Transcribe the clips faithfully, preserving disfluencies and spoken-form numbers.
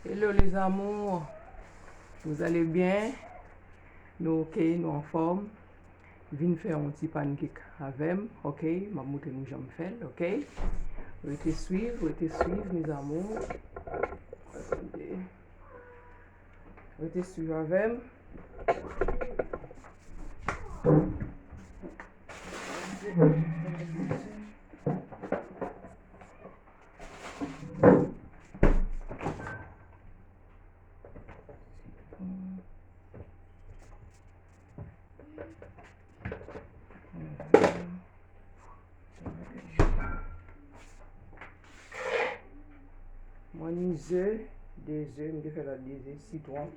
Hello les amours, vous allez bien? Nou oke, nou anfòm. Vin fè yon ti pancake avè m, oke? M ap montre nou jan m fè l, oke? Rete swiv, rete swiv, mes amours. Rete swiv avè m. Mwen ni ze, de ze, m te fè la de ze, sitwon.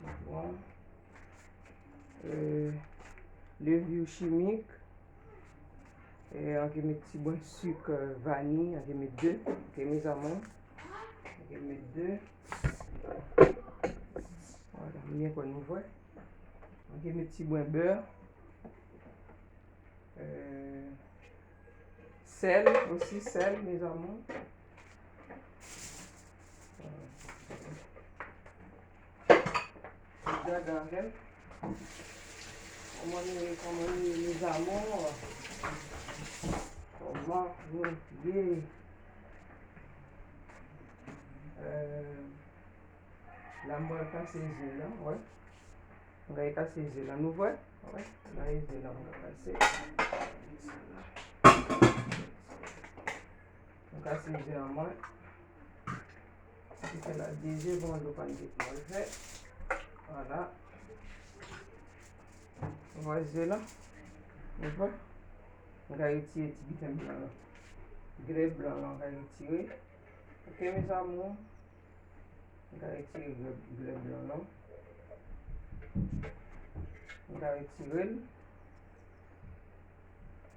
Sitwon. Euh, levure chimique. Euh, an ke met ti bwen sik, euh, vaniy, an ke met de. Ok, mes amours. An ke met de. Voilà, m byen kwè nou vwè. An ke met ti bwen bè. Euh, sèl osi, sèl, mes amours. Gade avè m. Kòman nou ye, kòman nou ye, mes amours? Kòman nou ye? Euh, la, m pral kase ze la, wè. M pral kase ze la, nou vwè? Wè, la e ze la, m pral kase. M kase ze an mwen. Ki fè la de ze, bon, dlo pancake mwen fè. Vwala. Ou vwè ze la? Ou vwè? Mwen ka retire ti biten blan lan. Grenn blan lan, mwen ka retire. Ok, mes amours. Mwen ka retire grenn, grenn blan lan. Mwen ka retire l.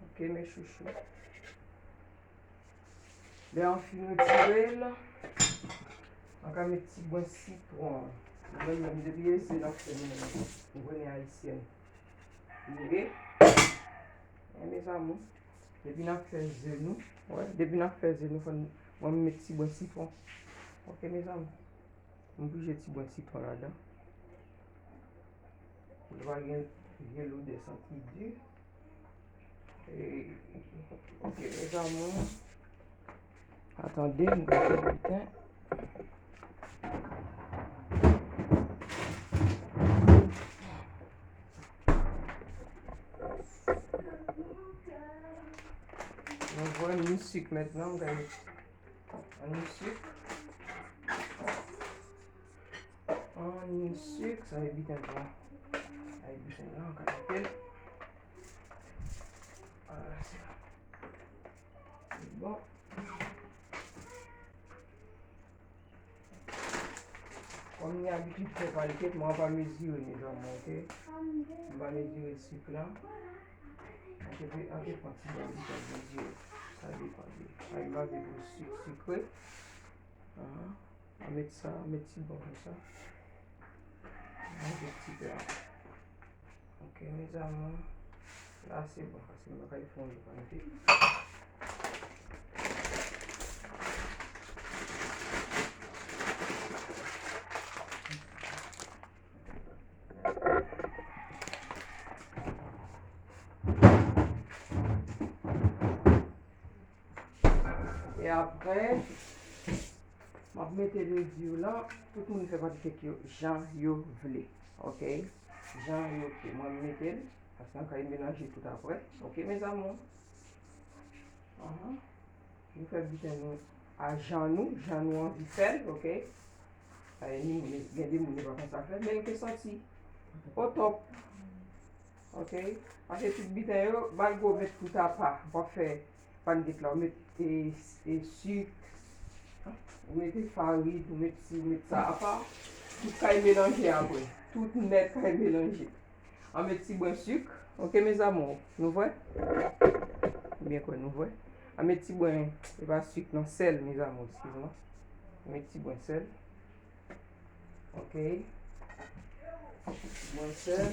Ok, mes chouchous. Lè an fin retire l, an ka met ti bwen sitwon. Nou menm menm depi e ze n ap fè nou menm, nou konnen ayisyèn. Rive. Men mes amours, depi n ap fè ze nou, wè, depi n ap fè ze nou, fò n, mwen m met ti bwen sitwon. Ok, mes amours. M oblije ti bwen sitwon ladan. Li va gen, gen lodè santi di. E, ok, mes amours. Atande, m pral fè biten. Nou vwè, m ni sik mentnan, m gade. An ni sik. An ni sik, sa e biten pou. Sa e biten la, an ka kite l. Vwala, se la. Se bon. Kòm ni abitid fè pancake, mwen an pa mezire, mes amours, ok? M pa mezire sik la. An te, an te pran ti bal li pa mezire. Sa depann de. Ay, m pa vle pou sik sikre. Ahan. An met sa, an met ti bon konsa. An met ti pè. Ok, mes amours. La, se bon, paske m pa ka fè yon jou pa mete. E apre, m ap mete levure lan, tout moun fè pancake yo jan yo vle. Ok? Jan yo vle. Mwen, m mete l, paske an kay melanje tout apre. Ok, mes amours? Ahan. Nou fè biten nou a jan nou, jan nou anvi fè l, ok? Paske ni moun, gen de moun yo pa konn sa fè, men yo te santi o top. Ok? Paske tout biten yo, malgre w met tout apa, w ap fè pancake la, w met, e, e, sik, ou mete farin, ou met si, ou met sa apa, tout kay melanje apre. Tout nèt kay melanje. An met ti bwen sik. Ok, mes amours? Nou vwè? Byen kwè nou vwè. An met ti bwen, e pa sik non, sèl, mes amours, excuse-moi. An met ti bwen sèl. Ok. Ti bwen sèl.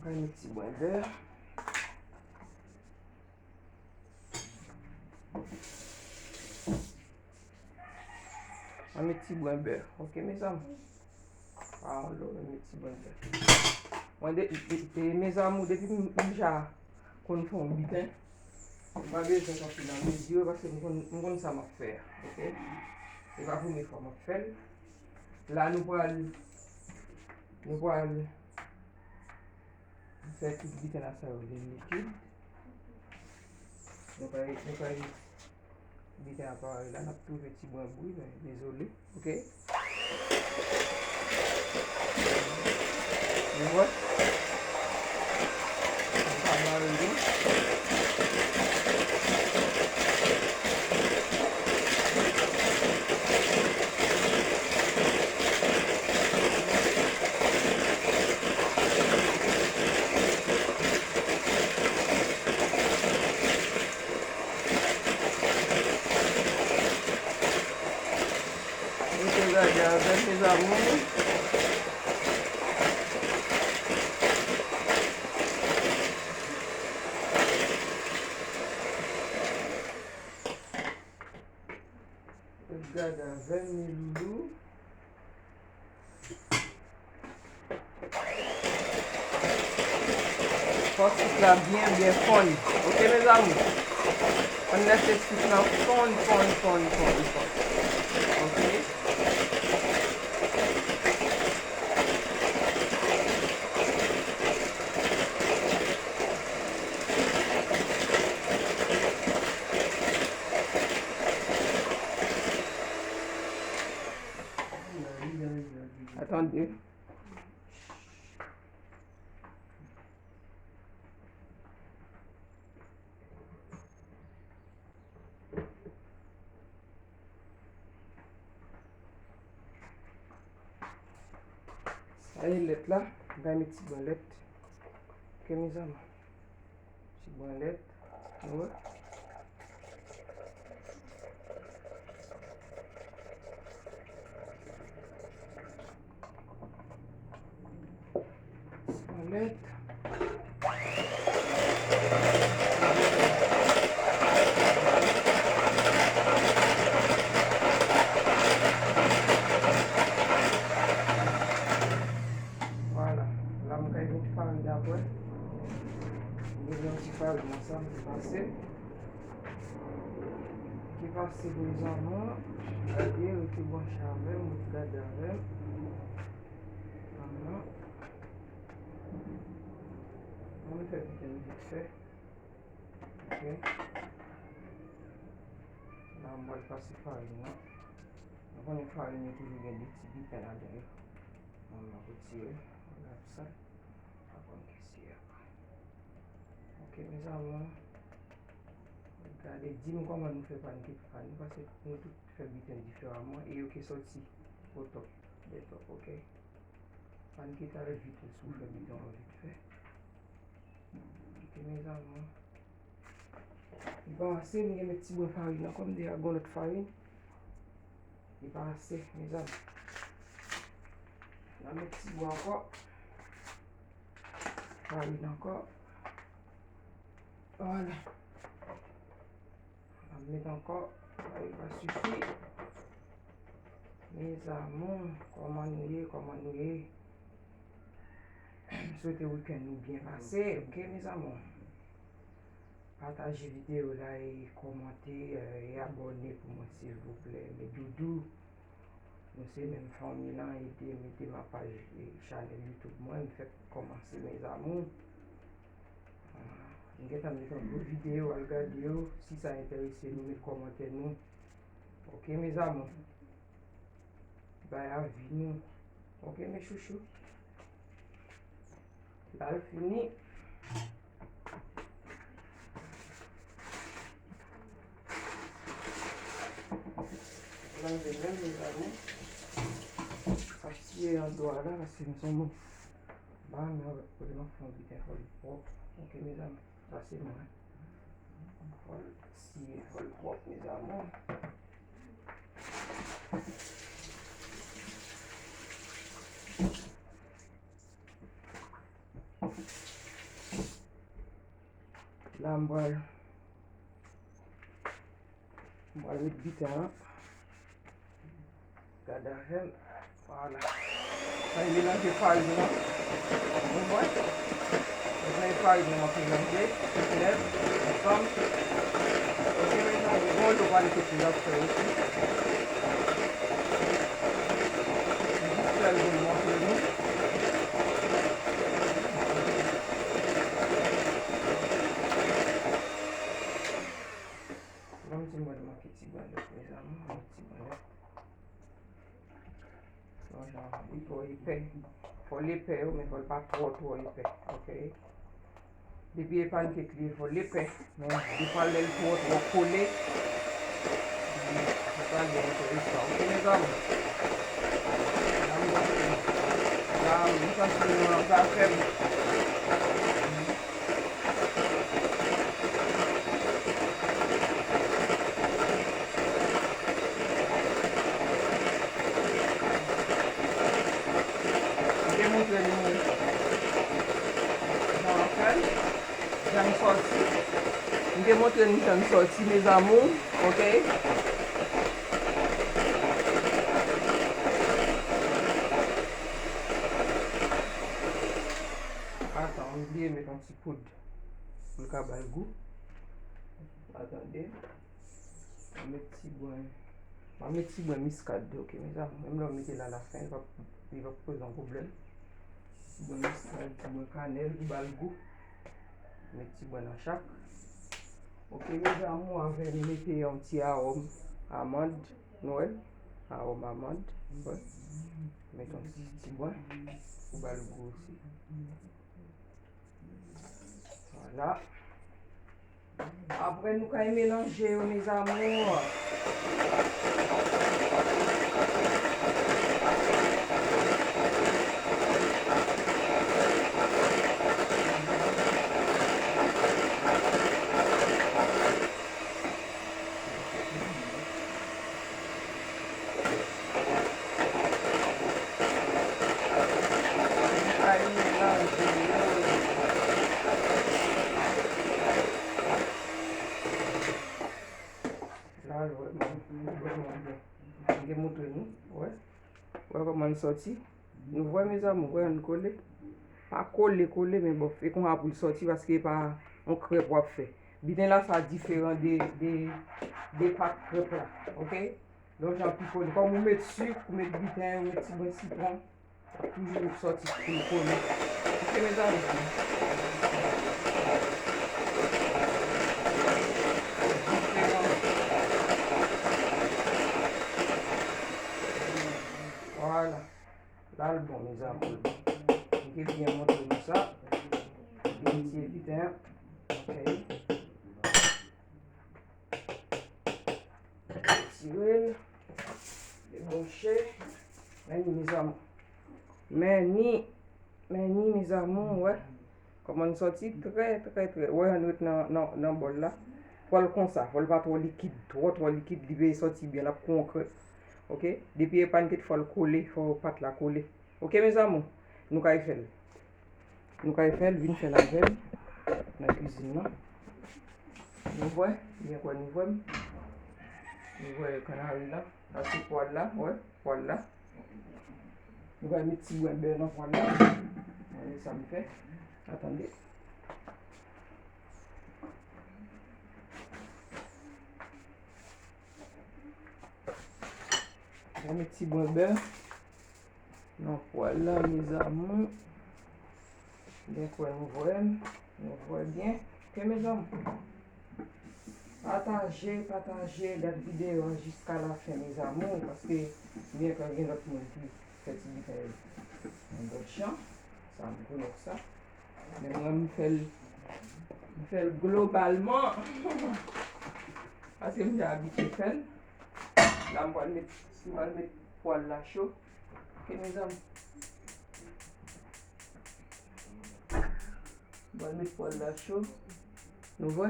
An met ti bwen bè. Mwen met ti bwen bè. Ok, mezanmi. Pa yon lo, mwen met ti bwen bè. Mwen de, de, de, mezanmi, depi m, m ja konn fè yon biten, m pa bezwen kanpe nan mezi yo, paske m konn, m konn sa m ap fè a, ok? Se pa premye fwa m ap fè l. La, nou pral, nou pral fè tout biten la sa yo vin likid. Nou pral, nou pral Biten ap pare la, n ap twouve ti bwen bri, men dezole, ok? Nou wè? Nou pa mare, non? Rete gade avè m, mezanmi. Rete gade avè m, mes loulous. Fò sik la byen, byen fonn. Ok, mezanmi? Ann lèse sik la fonn, fonn, fonn, fonn, fonn. Ok? Atann. Sa e lèt la, m pral met ti bwen lèt. Ok, mezanmi. Ti bwen lèt. Nou wè? Ti bwen lèt. Vwala. La, m kay met farin apre. M gen yon ti farin ansanm ki pase. Ki pase, mezanmi. Gade, rete branche avè m, rete gade avè m. Ahan. Ann fè biten vit fè. Ok. La, m pral pase farin nan. Nou konnen farin yo toujou gen de ti biten ladan yo. Ann retire. Gade sa. Pa konn kisa. Ok, mezanmi. Gade, di m kòman nou fè pankèk pa nou, paske nou tout fè biten diferaman, e yo ke sòti o top, de top, ok? Pankèk al vit, si w fè biten an vit fè. Ok, mezanmi. Li pa ase, m gen met ti bwen farin ankò, m deja gen lòt farin. Li pa ase, mezanmi. N a met ti bwen ankò. Farin ankò. Vwala. N ap met ankò. Sa yo pa sifi. Mes amours, kòman nou ye? Kòman nou ye? M swete wikenn nou byen pase, ok, mes amours? Pataje videyo la e kòmante, e abòne pou mwen, silvouplè, mes doudous. Nou se menm fanmi lan, ede m, ede m ak paj, e, chanèl YouTube mwen, m fèk kòmanse, mes amours. M gentan met yon gwo videyo, al gade yo. Si sa enterese nou, met kòmantè nou. Ok, mes amours. Bay avi nou. Ok, mes chouchous. L al fini. Lave men, mes amours. Achte andwa la, paske m se yon moun. Ba, men kote m ap fè yon biten fò li pwòp. Ok, mes amours. Sa se mwen. Fò l siye, fò l pwòp, mes amours. La, m pral, Mwen al met biten an. Gade avè m. Vwala. Mwen melanje farin nan. Ou konprann? Mwen pran farin nan, mwen melanje. Tout nèt. Ansanm. Ok, mezanmi, bon, nou pral kote l ap fè osi. Jis fè l vin montre nou. Ban m di mwen manke ti bwen lèt, mezanmi, manke ti bwen lèt. Yon jan li twò epè. Fò l epè wi, men fò l pa twò, twò epè, ok? Depi e pankèk li ye, fò l epè. Men, defwa lè l twò, twò kole, li pa pral byen enteresan, ok, mezanmi? Sa, m santi nou nan zafè m. M te montre nou jan m fè l, jan m sòti. M te montre nou jan m sòti, mes amours, ok? Atan, m bliye met yon ti poud pou l ka ba l gou. Atande. Mwen met ti bwen, mwen met ti bwen miskad, ok, mezanmi. Menm lè w mete l alafen, li p ap, li p ap poze yon pwoblèm. Ti bwen miskad, ti bwen kanèl ki ba l gou. Met ti bwen nan chak. Ok, mezanmi, avè m mete yon ti awòm amann, nou wè? Awòm amann, wè. Met yon ti, ti bwen pou ba l gou osi. Vwala. Apre, nou kay melanje yo, mes amours. La, l wè, m te montre nou, wè. Wè kòman l sòti. Nou vwè, mes amours, wè, ann kole. Pa kole, kole, men bòf, e konsa pou l sòti, paske e pa yon krèp w ap fè. Biten la, sa diferan de, de, de pat krèp la, ok? Lòt jan pi kole. Kòm ou met sik, ou met biten, ou met ti bwen sitwon, l ap toujou sòti pou l kole. Ok, mezanmi? Diferan. Vwala. La l bon, mezanmi. M te byen montre nou sa. Byen tire biten an. Ok. Tire l. Debouche. Men ni, mezanmi. Men ni. Men ni, mes amours, wè. Kòman l sòti trè, trè, trè. Wè, ann ret nan, nan, nan bòl la. Fò l konsa. Fò l pa twò likid. Twò, twò likid. Li pe sòti byen. L ap kou yon krèp. Ok? Depi e pankèk, fò l kole. Fò pat la kole. Ok, mes amours? Nou kay fè l. Nou kay fè l, vin fè l avè m nan kwizin nan. Nou vwè? Byen kwè nou vwè m. Nou vwè kanari la. Sa se pwal la, wè, pwal la. Nou kay met ti bwen bè nan pwal la. Gade sa m fè. Atande. Mwen met ti bwen bè nan pwal la, mes amours. Byen kwè nou vwè m, nou vwè byen. Ok, mes amours. Pataje, pataje, gad videyo an jiska lafen, mes amours, paske byen kwè gen lòt moun ki fè ti biten nan lòt jan. Sa, m rekonèt sa. Men mwen, m fè l, m fè l globalman. Paske m te abitye fè l. La, m pral met, m pral met pwal la cho. Ok, mezanmi. M pral met pwal la cho. Nou vwè?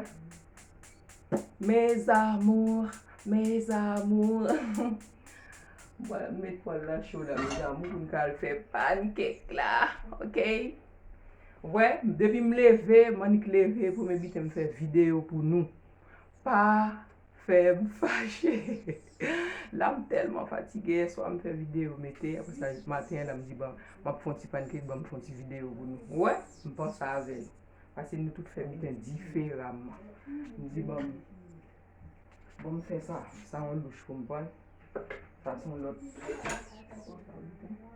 Mes amours, mes amours. Bon, m met pwal la cho la, mes amours, pou n ka al fè pankèk la, ok? Wè, depi m leve, m annik leve, premye biten m fè videyo pou nou. Pa fè m fache. La, m tèlman fatige, yèswa m fè videyo mete, apre sa, maten an la, m di, "Bon, m ap fè yon ti pancake, ban m fè yon ti videyo pou nou." Ou wè, m panse avè l. Paske nou tout fè biten diferaman. M di, "Bon, bon, m fè sa, sa yon louch pou m pran." Sa se yon lòt.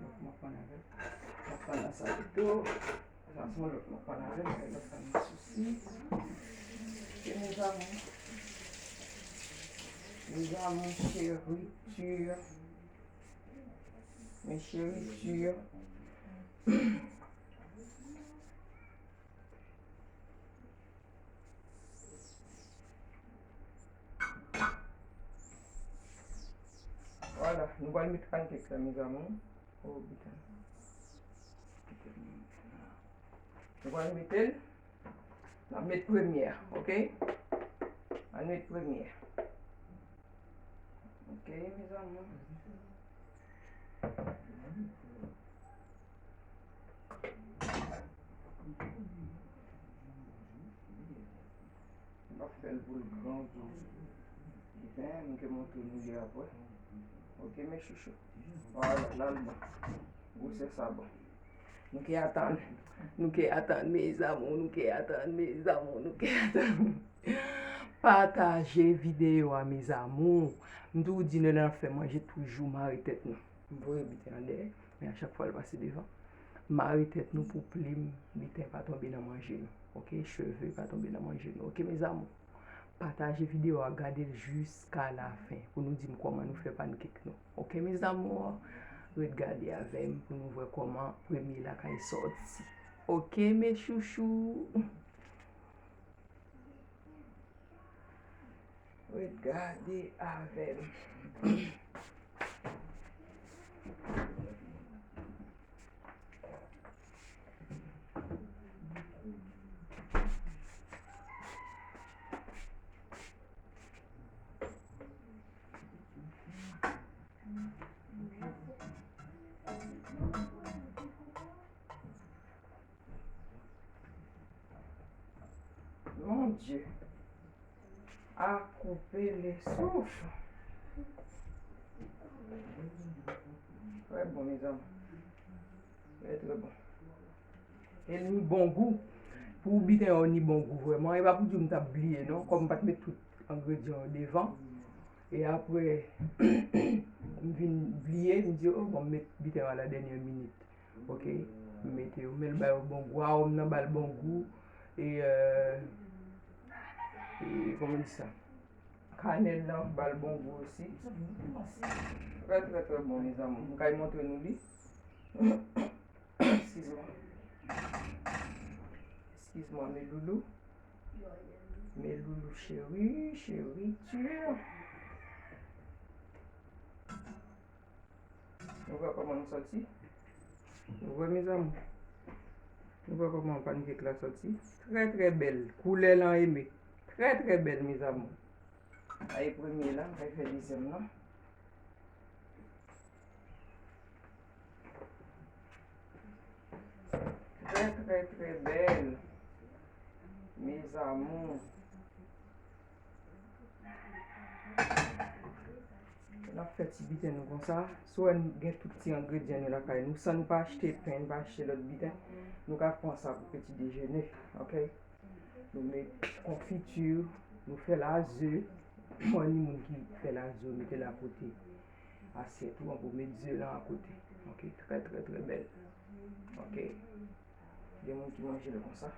Lòt m ap pran avè l. M ap pran sa pito. Sa se yon lòt m ap pran avè l, bagay lòt la, m sousi. Ok, mes amours. Mes amours chéris, tu. Mes chéris, tu. Vwala, nou pral met pancake la, mes amours. Oh, biten. Nou pral mete l. N ap met premye a, ok? Ann met premye a. Ok, mes amours. M ap fè l pou l gran tou. Ebyen, m ke montre nou li apre. Ok, mes chouchous. Vwala, la l bon. Gwosè sa bon. Nou ke atann. Nou ke atann, mes amours, nou ke atann, mes amours, nou ke atann. Pataje videyo a, mes amours. M toujou di nou lè n ap fè manje, toujou mare tèt nou. M voye biten an dèyè, men a chak fwa l pase devan. Mare tèt nou pou plim biten pa tonbe nan manje nou. Ok, cheve pa tonbe nan manje nou. Ok, mes amours. Pataje videyo a, gade l jiska lafen pou nou di m kòman nou fè pancake nou. Ok, mes amours, ret gade avè m pou nou wè kòman premye la kay sòti. Ok, mes chouchous. Ret gade avè m. Mon Dieu. À couper le souffle. Très bon, mes amours. Très, très bon. E l ni bon gou. Pou biten yo ni bon gou vrèman. E pa pou di w m t ap bliye non. Kòm m pa t met tout engredyan yo devan. E apre, m vin bliye, m di, "Oh, bon, m met biten yo a la dènyè minit." Ok, m mete yo, men l ba yo bon gou, awòm nan ba l bon gou. E, euh, e, kòman di sa? Kanèl lan ba l bon gou osi. Trè, trè, trè bon, mes amours. M kay montre nou li. Excuse-moi. Excuse-moi, mes loulous. Mes loulous chéris, chéris, tu. Nou wè kòman l sòti? Nou wè, mes amours? Nou wè kòman pancake la sòti? Trè, trè bèl. Koulè lan eme. Trè, trè bèl, mes amours. Sa e premye la, m pral fè dezyèm lan. Trè, trè, trè bèl. Mes amours. N ap fè ti biten nou konsa. Si w wè n gen tout ti engredyan nou lakay nou, san nou pa achte pen, pa achte lòt biten, nou ka pran sa pou peti dejene, ok? Nou met konfiti, nou fè laze. Mwen ni moun ki fè laze, mete l akote asyèt ou, ann pou met ze lan akote. Ok, trè, trè, trè bèl. Ok. Gen moun ki manje l konsa.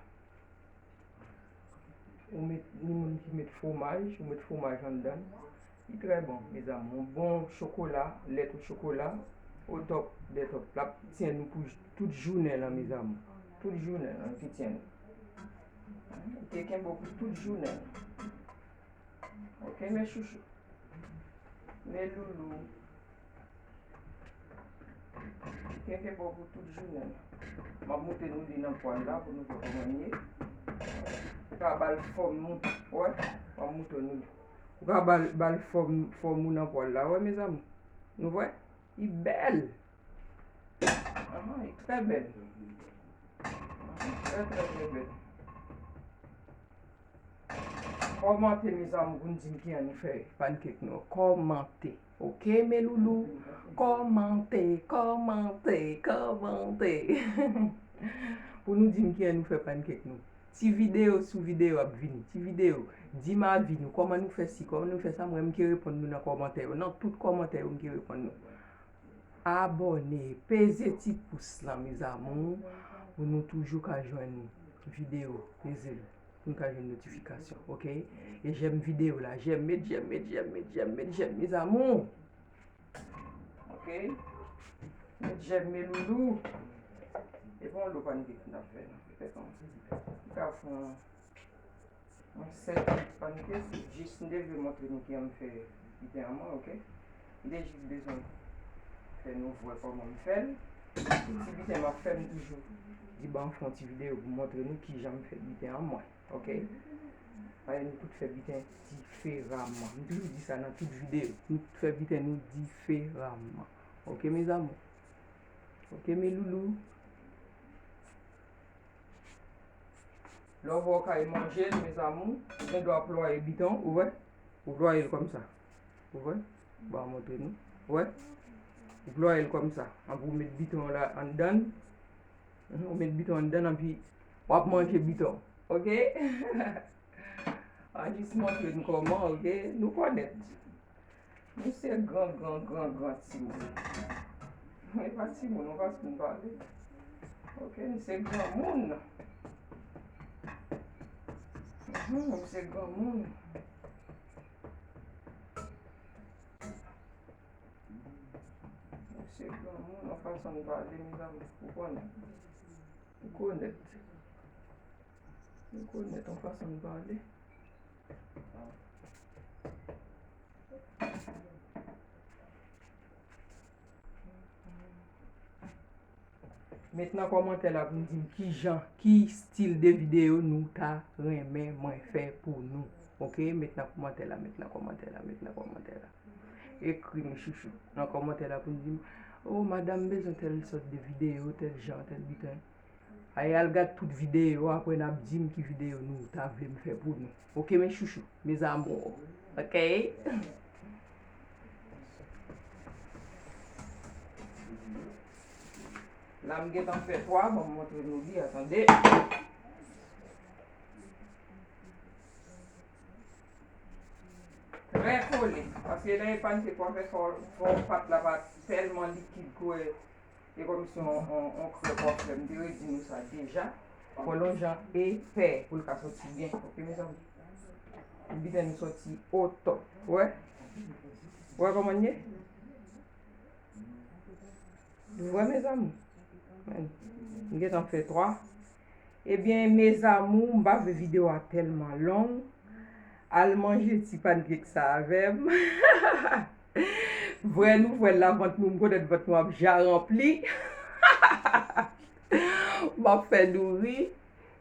Ou met, ni moun ki met fwomaj, ou met fwomaj anndan l. Li trè bon, mes amours. Yon bon chokola, lèt o chokola, o top dè top. L ap tyen nou pou j-, tout jounen lan, mes amours. Tout jounen lan, li tyen nou. Li te kenbe w pou tout jounen lan. Ok, mes chouchous. Mes loulous. Kenkenbo pou tout jounen. M ap moute nou li nan pwal la pou nou wè kòman l ye. Ou ka ba l fòm ou, wè, m ap moute nou li. Ou ka ba l, ba l fòm, fòm ou nan pwal la, wè, mes amours. Nou wè? Li bèl. Ahan, li trè bèl. Ahan, trè, trè, trè bèl. Kòmante, mezanmi, pou n di m kijan nou fè pankèk nou. Kòmante. Oke, mes loulous? Kòmante, kòmante, kòmante. Pou nou di m kijan nou fè pankèk nou. Ti videyo sou videyo ap vini. Ti videyo. Di m avi nou. Kòman nou fè si, kòman nou fè sa, mwen m ke reponn nou nan kòmantè yo. Nan tout kòmantè yo, m ke reponn nou. Abòne, peze ti pous lan, mes amours, pou nou toujou ka jwenn videyo, peze l, pou nou ka jwenn notifikasyon, oke? E jèm videyo la, jèm, met jèm, met jèm, met jèm, met jèm, mes amours. Oke? Met jèm, mes loulous. E pa yon lo pankèk n ap fè, non. Fè kòman? M ka fè yon yon sèt pankèk, jis m te vle montre nou kijan m fè biten an mwen, oke? M te jis bezwen fè nou wè kòman m fè l. Tout ti biten m ap fè, m toujou di ban m fè yon ti videyo pou m montre nou kijan m fè biten an mwen, oke? Paske nou tout fè biten diferaman. M toujou di sa nan tout videyo. Nou tout fè biten nou diferaman. Oke, mes amours? Oke, mes loulous? Lè w wè w ka manje l, mes amours, ou gen dwa plwaye biten w, ou wè? Ou plwaye l kòmsa. Ou wè? Bon, m montre nou. Ou wè? Ou plwaye l kòmsa. Anpi ou met biten w la anndan l. Mhm, ou met biten w anndan l, anpi w ap manje biten w. Oke? An jis montre n kòman, oke? Nou kònèt. Nou se gran, gran, gran, gran timoun. E pa timoun, nou pa timoun pale. Oke, nou se granmoun. Mhm, nou se granmoun. Nou se granmoun, yon fason n pale, mezanmi, ou konnen. Ou konnen. Ou konnen, yon fason n pale. Met nan kòmantè la pou n di m kijan, ki stil de videyo nou ta renmen mwen fè pou nou. Oke? Met nan kòmantè la, met nan kòmantè la, met nan kòmantè la. Ekri m chouchou nan kòmantè la pou n di m, o, madanm bezwen tèl sòt de videyo, tèl jan, tèl biten. Ay al gad tout videyo, apre n ap di m ki videyo nou ta vle m fè pou nou. Oke, mes chouchous, mes amours. Oke? La m gentan fè twa, ban m montre nou li, atande. Trè kole, paske lè e pankèk w ap fè, fò, fò pat la pa tèlman likid kwè. E kòmsi on, on, on krèp w ap fè, m te redi nou sa deja. Fò l on jan epè pou l ka soti byen. Oke, mezanmi? Pou biten nou soti o top. Ou wè? Ou wè kòman l ye? Ou wè, mezanmi? M gentan fè twa. Ebyen, mes amours, m pa vle videyo a tèlman long. Al manje ti pankèk sa avè m. Vrè nouvèl la, vant nou, m konnen vant nou ap ja ranpli. M ap fè nou ri.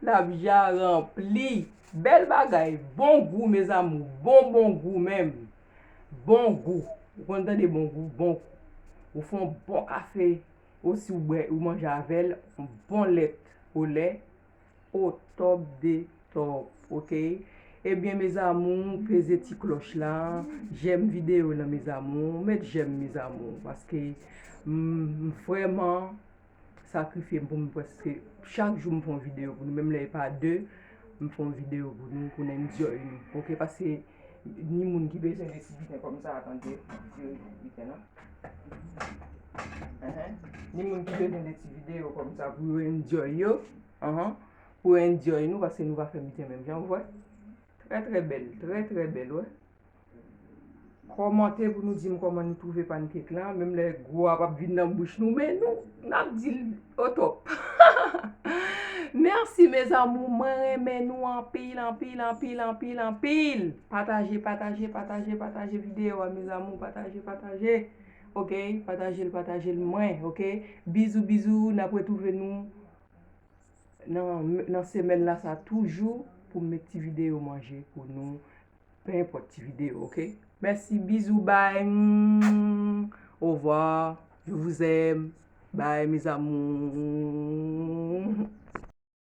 L ap ja ranpli. Bèl bagay. Bon gou, mes amours. Bon, bon gou menm. Bon gou. Ou konn tande bon gou? Bon gou. Ou fè yon bon kafe. Osi ou bwè, ou manje avè l, yon bon lèt olè, au top de top, oke? Ebyen, mes amours, peze ti klòch la, jèm videyo la, mes amours, met jèm, mes amours, paske m, m vrèman sakrifye m pou m prèske chak jou m fè yon videyo pou nou, menm lè e pa de, m fè yon videyo pou nou, pou n enjoy nou, oke? Paske ni moun ki bezwen de ti biten kòmsa, atande, m ap vire biten an. Enhen. Ni moun ki bezwen de ti videyo kòmsa pou yo enjoy yo. Enhen. Pou yo enjoy nou, paske nou pa fè biten menm jan, ou wè. Trè, trè bèl. Trè, trè bèl, wè. Kòmante pou nou di m kòman nou twouve pankèk la. Menm lè gou a p ap vin nan bouch nou, men nou, n ap di l au top. Mèsi, mes amours. Mwen renmen nou anpil, anpil, anpil, anpil, anpil. Pataje, pataje, pataje, pataje videyo a, mes amours. Pataje, pataje. Oke? Pataje l, pataje l mwen. Oke? Bizou, bizou. N ap retwouve nou nan, nan semèn la sa toujou pou m met ti videyo manje pou nou. Peu importe ti videyo, oke? Mèsi, bizou, bye. Mm, au revoir. Je vous aime. Bye, mes amours.